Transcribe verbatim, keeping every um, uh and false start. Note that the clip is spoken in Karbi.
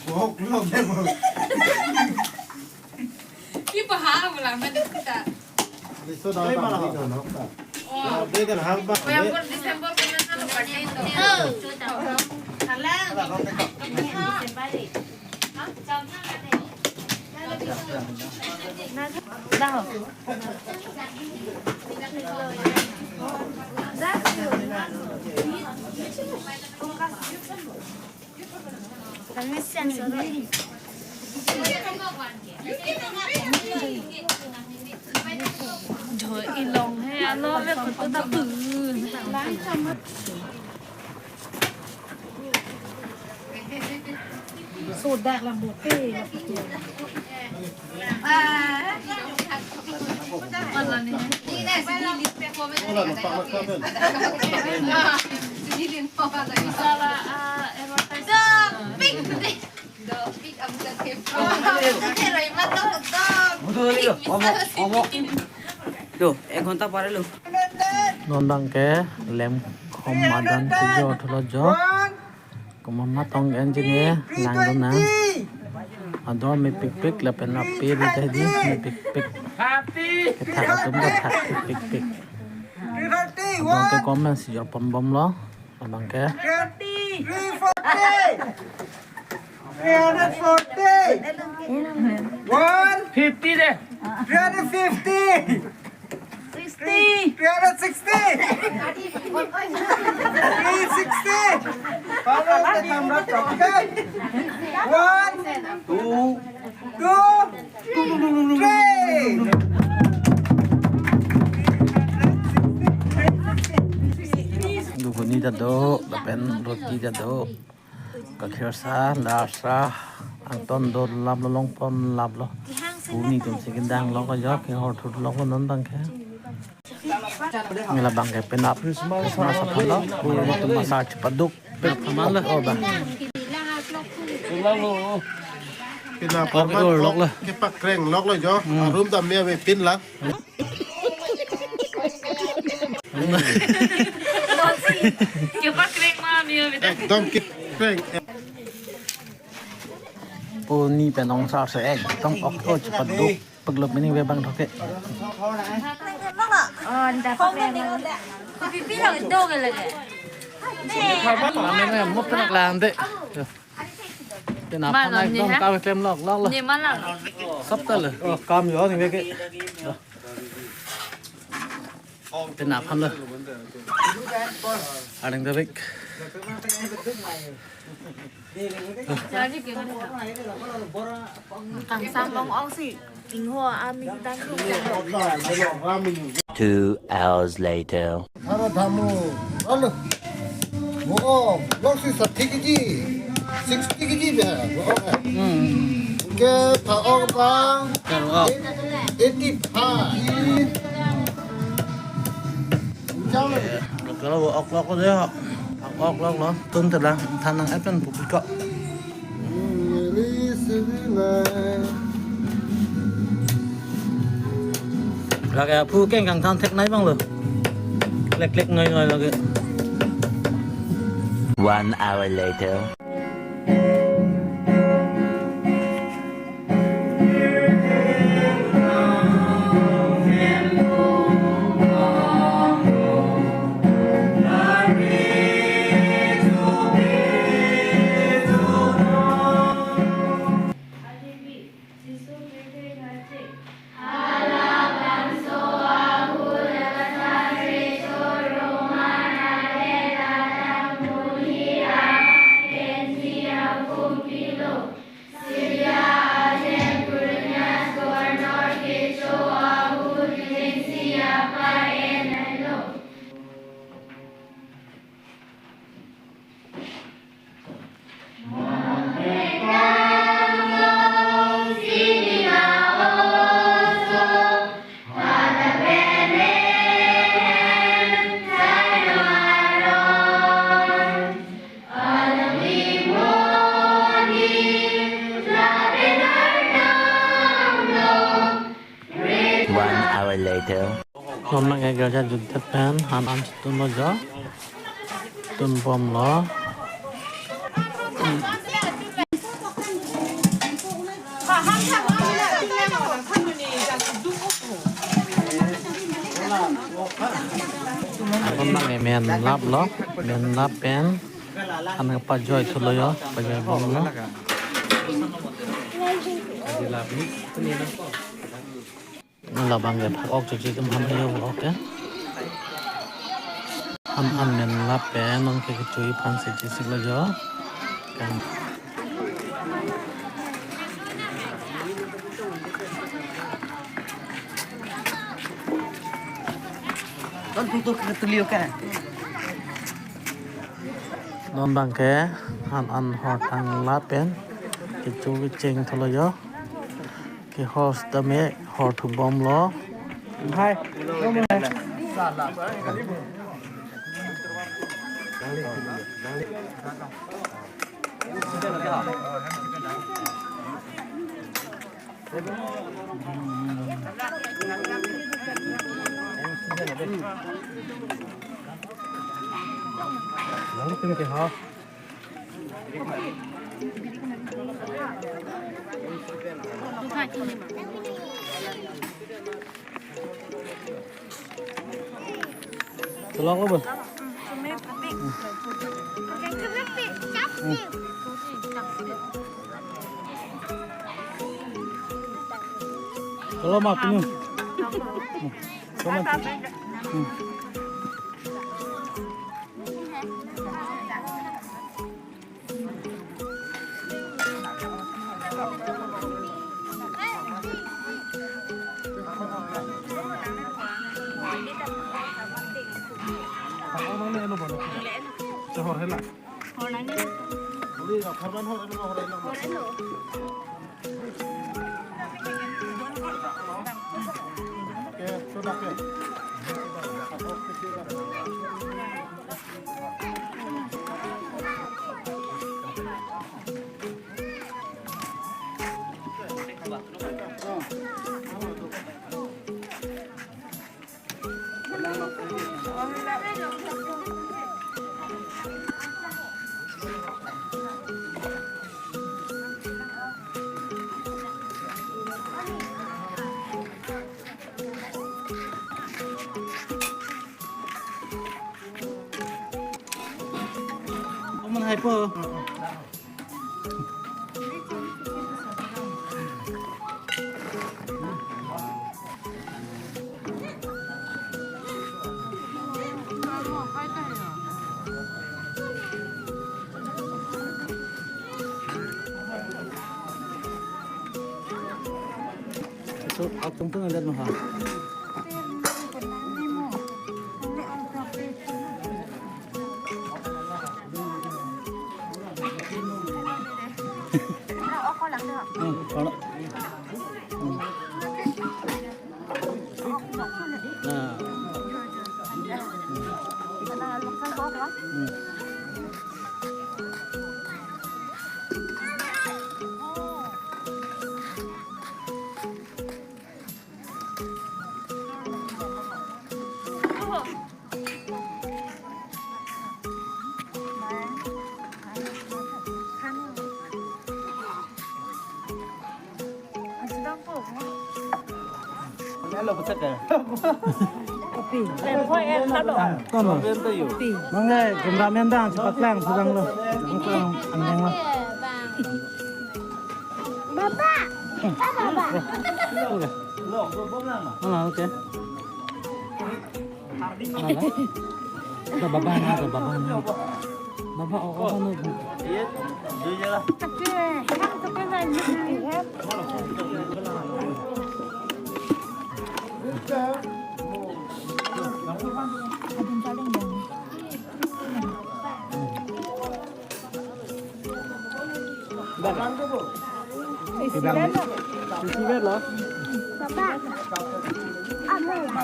Bok lo de mo. Ki paha bola ma de kita. Liso da ta di ko no. Oh. De kan hang ba. November, December ko na no birthday to. Oh. Hala. Jo ilong he alo le kutu da pu. Soda la bote la putu. Do, ek ghonta pare lo. Non abang ke lemkhom adan kejor thulo jo. Komat ma tong engineer langdun nang. Ador mepikpik lapen ape ri tadi mepikpik. Kethak atum kethak mepikpik. Abang ke comment si jor pon bomlo. Abang ke. Three forty. Three hundred forty. One. Fifty de. Three hundred fifty. Sixty. Three hundred sixty. Three sixty. Follow the camera. Okay. One. Two. Two. Three. Ghuguni ta do, lapen roti ta do. Kakhir sa, lar sa, angton do lap lo, longpon lap lo. Pu nitum si kedang lo ko jo, kehor thut lo ko non abang ke. Nila abang ke penap, penap sa phan lo, pu nitum masa chepaduk, pek phan lo, oh ba. Penap lok lo, kepakreng lok lo jo, hmm. Arum dam me ave pin lang. Kepakreng ma me ave. Ekdom kepakreng. Pu ni pen ong sa se ekdom ok ok chepaduk. Paglup mini ve abang thoke. Oh, nda pa pe ma. Kopi pi lo do ke lage. Amen, amen, mo penak lang de. Penap phan ekdom ta klem lok lok lo. Ni malang. Sap ta le. Oh, kam jo ni ve ke. Penap phan lo. Areng ta vek. Kangsam ong ong si ingho aming dang. Two hours later. Tharo dhamu. Alo. Mo, lok si sixty kg. Sixty kg be. Mo, eh. Hmm. Ke tha ok bang. Tha ok. Eighty-five. Lok lo, ok lok lo ya. Ok lok lo. Tun tela than nang epen pupik ko. Lake aphu keng kangthan thek nai bang lo. Klek klek ngai ngai lake. One hour later. One hour later. Romlak ke girja jutdet pen han an chetun lo jo. Tun bom lo. Abang menlap lo, menlap pen. An pajoi thulo jo, pajoi bomlo. Labang ke phak-ok chuchi tum ham yo ok ke. An an menlap pen nong ke kechui aphan si chesik lo jo. Kan. Kan tutup ke tulio ke. Non abang ke an an hor tanglap pen kecho kecheng thulo jo. Kehor sitame hor thu bomlo. Hai. Tolong lo, Bu. Tolong, Mak, ini. Tolong. Oman hai po. So, atum tu ngajar maha. Hmm, kalau. Hmm. Nah. Hmm. Kono? Mangga cameraman dang chepaklang sedang lo. Paklang anjang lo. Baba. Baba. Oke. Mana, oke. Ada baba na, ada baba na. Baba, oh, oh, no. Isi vet lo. Isi vet lo. Papa. Amo.